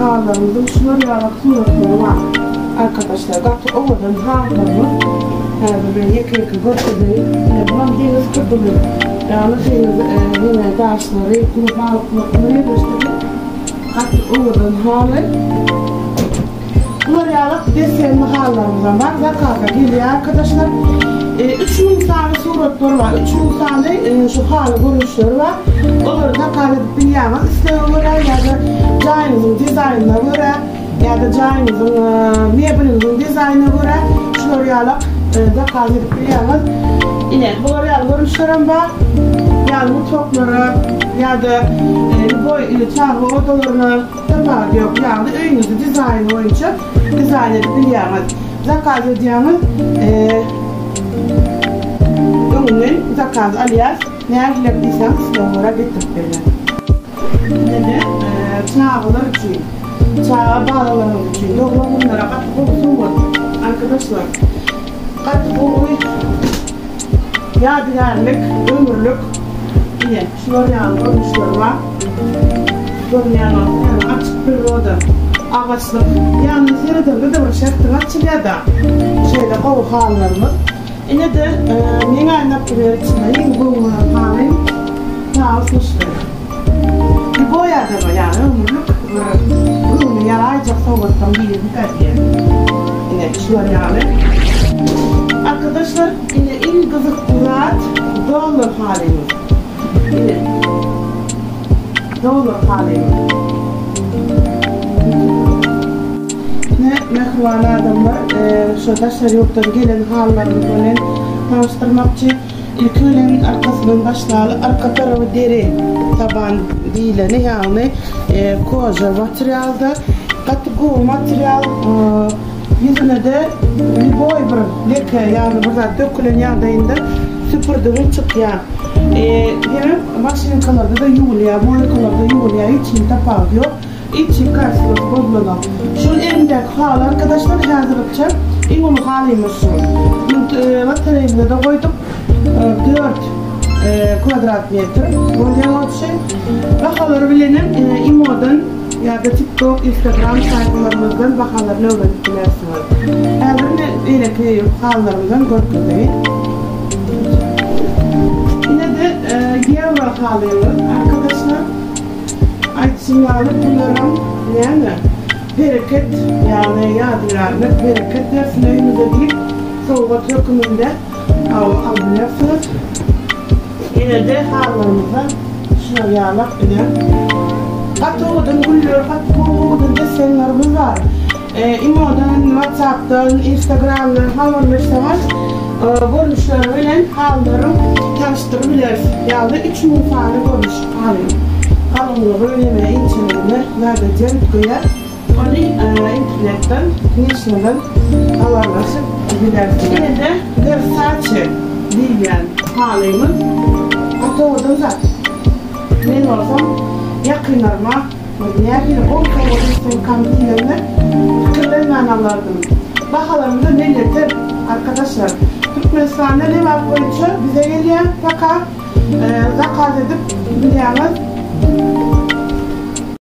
Halylarymyzyň şular ýaly suratlary bar. Arkadaşlar gaty owadan halylarymyz. Häzir men ýeke-ýeke görkezeýin. Ine bulam deňiz köpügi. Ýagny deňiz neme daşlary, gury balyklary ýerleşdirdik. Gaty owadan haly. Bular ýaly desenli halylarymyzam bar. Zakaza gelýär arkadaşlar. 3000 sany suratlar bar. 3000 sany şu haly görnüşleri bar. Olary zakaz edip bilýäňiz islege görä ýa-da jaýyňyzyň dizaýnyna görä ýa-da jaýyňyzyň mebeliňiziň dizaýnyna görä şular ýaly zakaz edip bilýäňiz. Ine, bular ýaly görnüşlerem bar. Ýagny mutfaklara ýa-da lýuboý çaga odalaryna Tapawudy ýok, ýagny öýüňizi dizaýny boýunça dizaýn edip bilýäňiz. Zakaz edýäňiz, öňünden zakaz alýas, nähilek diýseňiz islegiňe görä getirip berýäs. Ine-de çagalar üçin, çaga balalaryňyz üçin doglan günlere gaty gowy sowgat arkadaşlar. Gaty gowy ýadygärlik, ömürlik. Ine. Şular ýaly görnüşleri bar. Görünýän bolsa, ýagny açyk priroda, agaçlyk. Ýagny seredende-de bir şähdiň açylýar-da. Şeýle gowy halylarymyz. Ine-de, meň aýnap biler içinde iň gowy bolan halym tawus guşly. Lýuboý adama, ýagny ömürlik bir göwni ýaraýjak sowgatlaryň birimikä diýýän. Ine, şular ýaly. Arkadaşlar, ine iň gyzykly zat dollar halymyz. Ine. Dollar halymyz. Ine, mähriban adamlar, şu daşary ýurtdan gelen halylarymyz bilen tanyşdyrmakçy. Ilki bilen arkasyndan başlaly. Arka tarapy deri taban diýleni, ýagny koža materialda. Gaty gowy material. Ýüzüne-de lýuboý bir leke ýa-da bir zat dökülen ýagdaýynda süpürdigiň çykýar. Hemem maşynkalarda-da ýuwulýar, moýkalarda ýuwulýar, hiç hili tapawudy ýok. Hiç hili kaçestwosy bozulanok. Şul elimdäki haly arkadaşlar häzirlikçe iň uly halymyz şu. Batareýimize-de goýduk. 4 kwadrat metr bolýar bolşy. Bahalary bilenem imodan Ýa-da TikTok, Instagram saýtlarymyzdan bahalaryny öwrenip bilersiňiz. Häzir men beýleki halylarymyzam görkezeýin. Ine-de ýewro halymyz arkadaşlar. Aýdyşym ýaly bularam näme bereket ýagny ýadygärlik bereket bersin öýüňize diýip sowgat höküminde alyp bilersiňiz. Ine-de halylarymyzda şular ýalak ine. Gaty owadan güller, gaty gowy owadan desenlerimiz bar. Imodan, WhatsAppdan, Instagramdan habarlaşsaňyz görnüşleri bilen halylaryň tanyşdyryp bileris. Ýagny 3000 sany görnüş haly. Galyňlygy neme inçeligine zada deň üýtgeýär. Ony internetden, nişadan habarlaşyp bilersiňiz. Ine-de Versace diýilýän halymyz gaty owadan zat. Men bolsam ýakynlaryma bir nähili gowy sowgat etsemkam diýende pikirlenmän alardym. Bahalarymyz elýeter arkadaşlar. Türkmenistanda Lebap boýunça bize gelýär zakaz. Zakaz edip bilýäňiz.